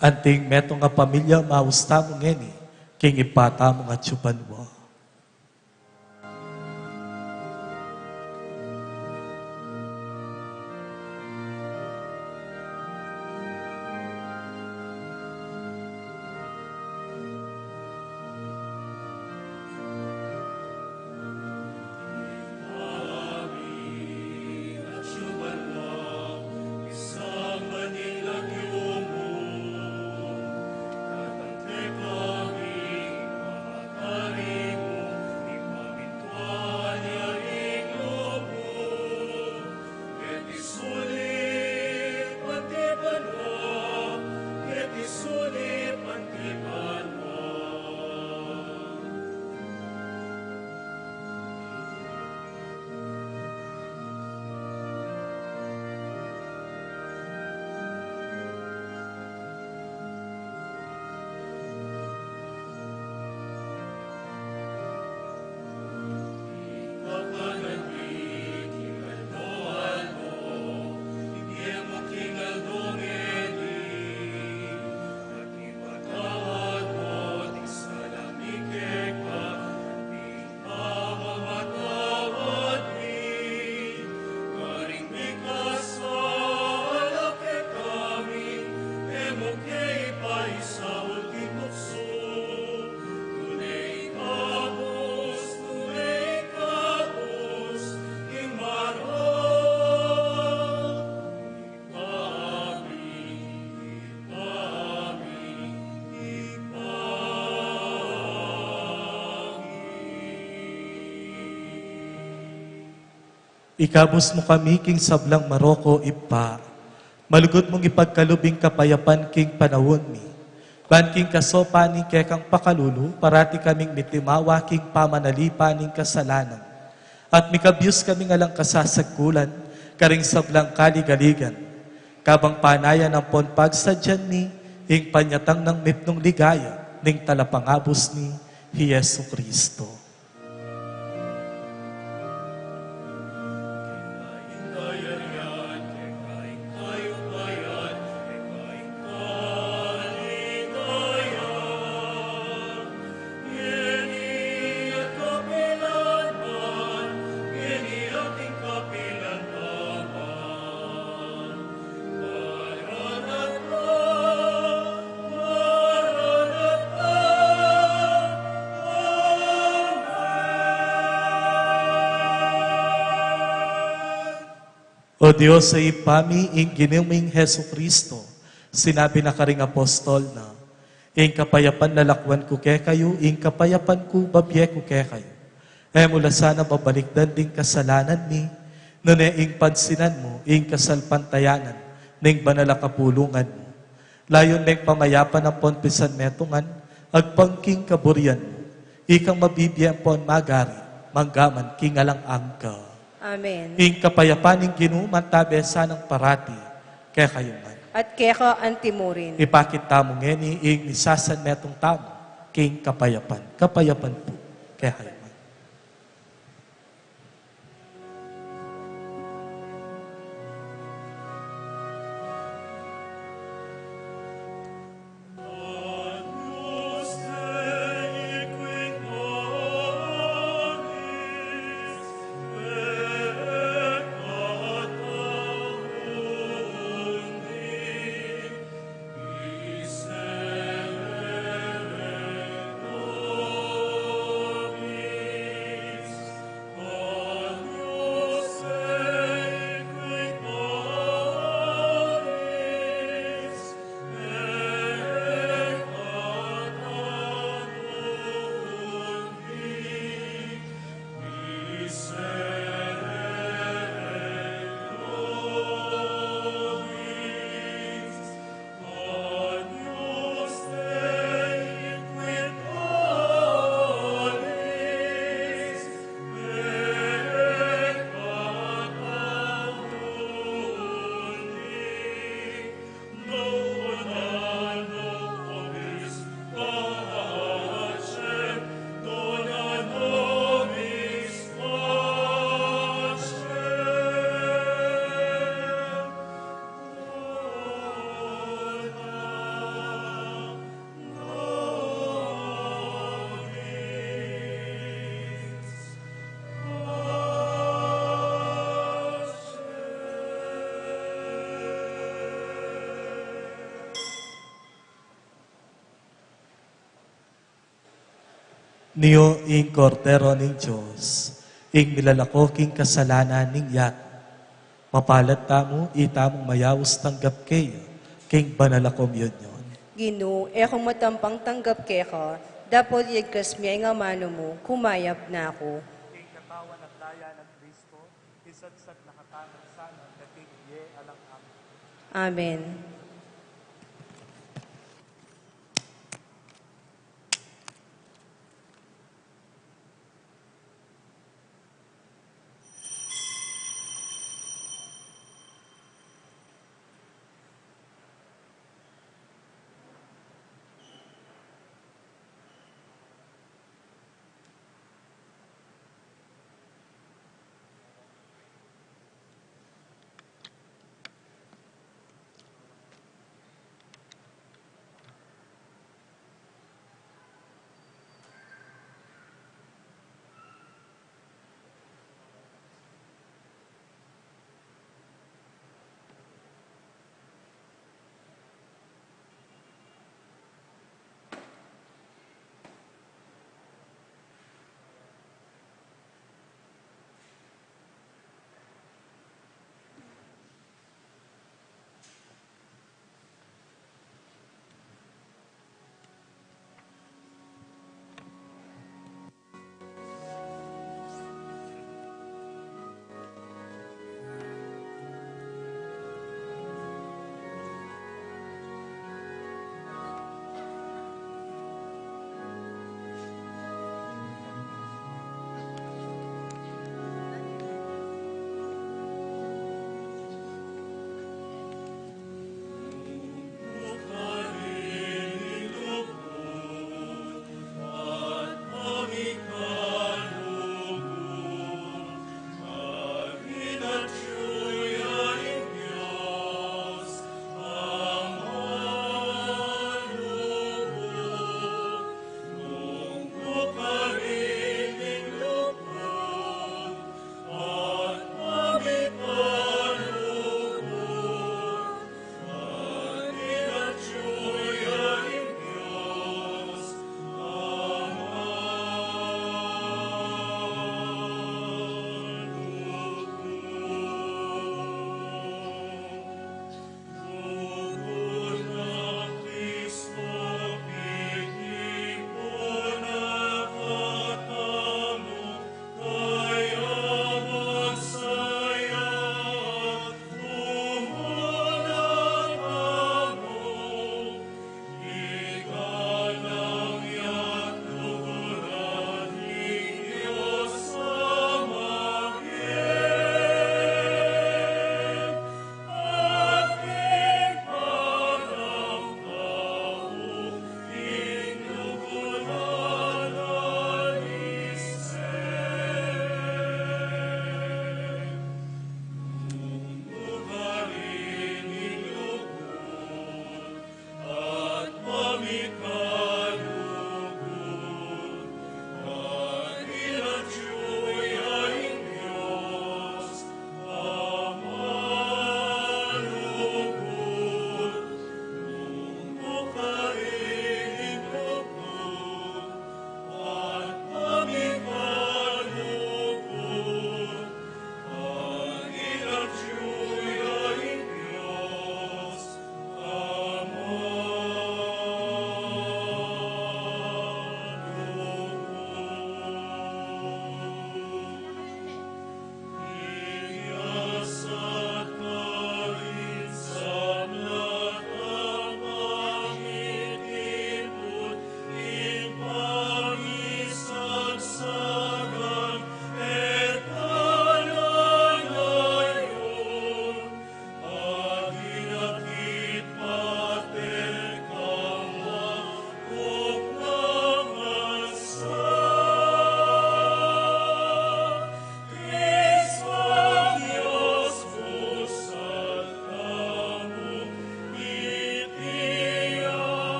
Anting metung a pamilya, maus tamu ngeni king Ibpa tamu a atsu banua. Ikabus mu kami king sablang marok, Ibpa. Malugud mung ipagkalub ing kapayapan king panaun mi. Ban king kasopan ning kekang pakalulu, parati kaming mitimawa king pamanalipan ning kasalanan. At mikabyus kaming alang kasasagkulan, karing sablang kaligaligan. Kabang panayan ampon pagsadyan mi, ing panyatang nang mipnung ligaya, ning talapangabus mi, hi Jesu Cristo. O Dios, a Ibpa mi, ing Ginu ming Jesucristo, sinabi na karing apostol na, "Ing kapayapan lalakwan ku kekayu, ing kapayapan ku babie ku kekayu." E mu la sana babalikdan ding kasalanan mi, nune ing pansinan mu ing kasalpantayanan ning banal a kapulungan mu. Layun meng pamayapan ampon pisanmetungan, agpang king kaburian mu, ikang mabibie ampon magari, manggaman king alang angga. Amen. Ing kapayapan ning Ginu mantabe sanang parati kekayu ngan. At keka antimurin. Ipakit tamu ngeni ing misasanmetung tamu king kapayapan. Kapayapan pu kekayu ngan. Nio ing Kordero ning Dios, ing milalako king kasalanan ning yatu. Mapalad tamu, itamung mayaus tanggap kaya king banal a komunyon. Ginu, e ku matampang tanggap keka, dapot yagkas me ing amanu mu, kumayap na ku. King katawan at daya nang Kristo, isagsag na katamu sana, dating bie alang angga. Amen.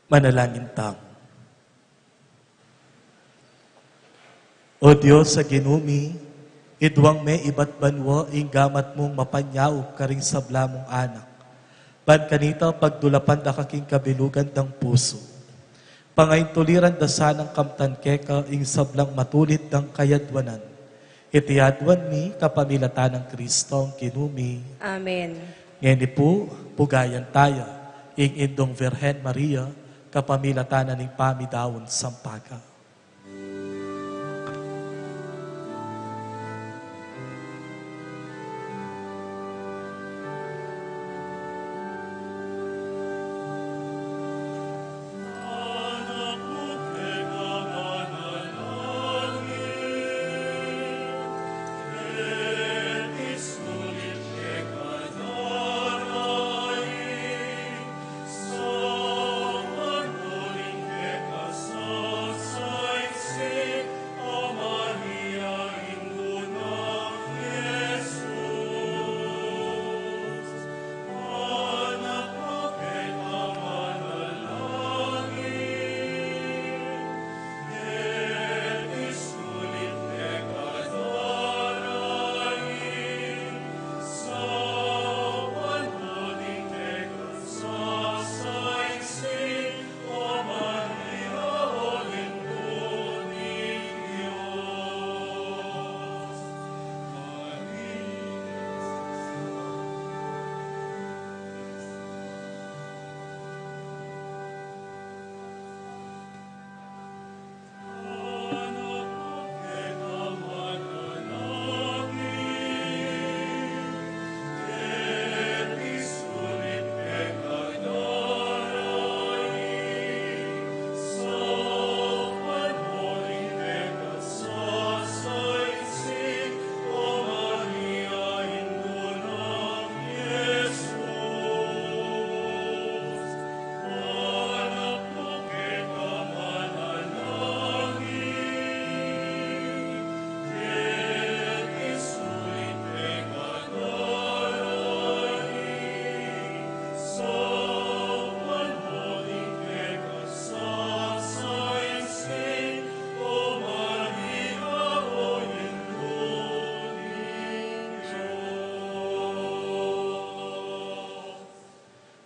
Manalangin tamu. O Dios a Ginu mi, iduang me ibat banua ing gamat mung mapanyaup karing sabla mung anak. Ban kanita pagdulapan da ka king kabilugan dang pusu. Pangaintuliran da sanang kamtan keka ing sablang matulid dang kayadwanan. Iti aduan mi kapamilatan nang Kristong Ginu mi. Amen. Ngeni pu, pugayan taya ing Indung Virgen Maria kapamilatan na ning pamidaun sampaga.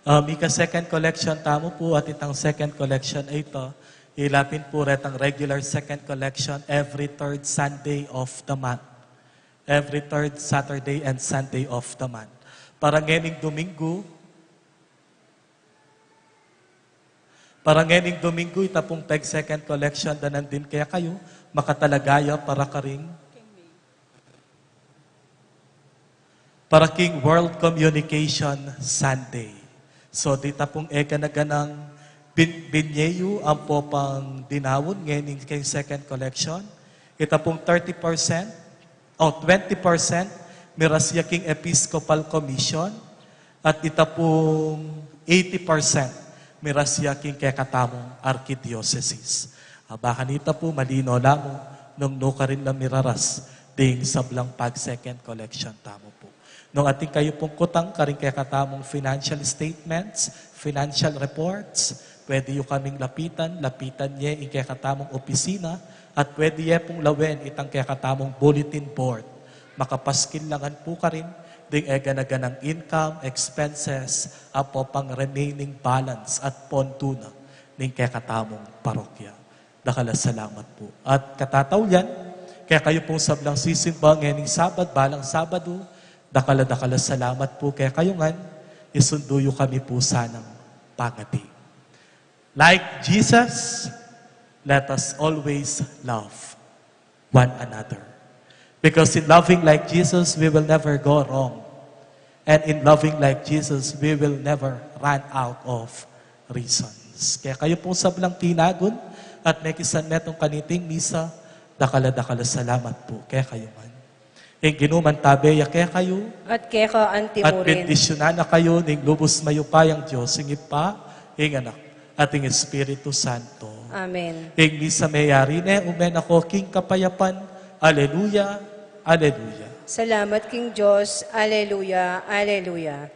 Ah, mika second collection tamu pu, at itang second collection a ita, ila pin pu retang regular second collection every third Sunday of the month. Every third Saturday and Sunday of the month. Para ngening Domingo, para ngening Domingo, ita pung peg second collection da nandin kekayu, makatalaga ya para karing para king World Communication Sunday. So, dita pung egana-ganang bin, binye yu ampo pang dinaun ngening keng second collection. Ita pung thirty percent o twenty percent miras ya king Episcopal Commission, at ita pung eighty percent miras ya king kekatamung arkidiocese. Aba, kanita pu, malino la mu nung nukarin la miraras ding sablang pag second collection tamu pu. Nung atin kayu pung kutang karing kekatamung financial statements, financial reports, pwede yu kaming lapitan, lapitan ye ing kekatamung opisina, at pwede ye pung lawen itang kekatamung bulletin board. Makapaskil la ngan pu karin ding egana-ganang income, expenses, ampo pang remaining balance at pondo na ning kekatamung parokya. Dakal a salamat pu. At katataulian, kekayu pung sablang sisimba ngening Sabat, balang Sabado, dakal a dakal a salamat pu kekayu ngan, isundu yu kami pu sanang pangadi. Like Jesus, let us always love one another. Because in loving like Jesus, we will never go wrong. And in loving like Jesus, we will never run out of reasons. Kekayu pung sablang tinagun at mekisanmetung kaniting misa, dakal a dakal a salamat pu kekayu ngan. Ing Ginu mantabe ya kekayu, At keka anti at mu rin. Bendisyunan na kayu ning lubus mayupayang Dios, ing Ibpa, ing Anak, at ing Espiritu Santo. Amen. Ing misa meyari ne, ume na ko king kapayapan. Aleluya, aleluya. Salamat king Dios. Aleluya, aleluya.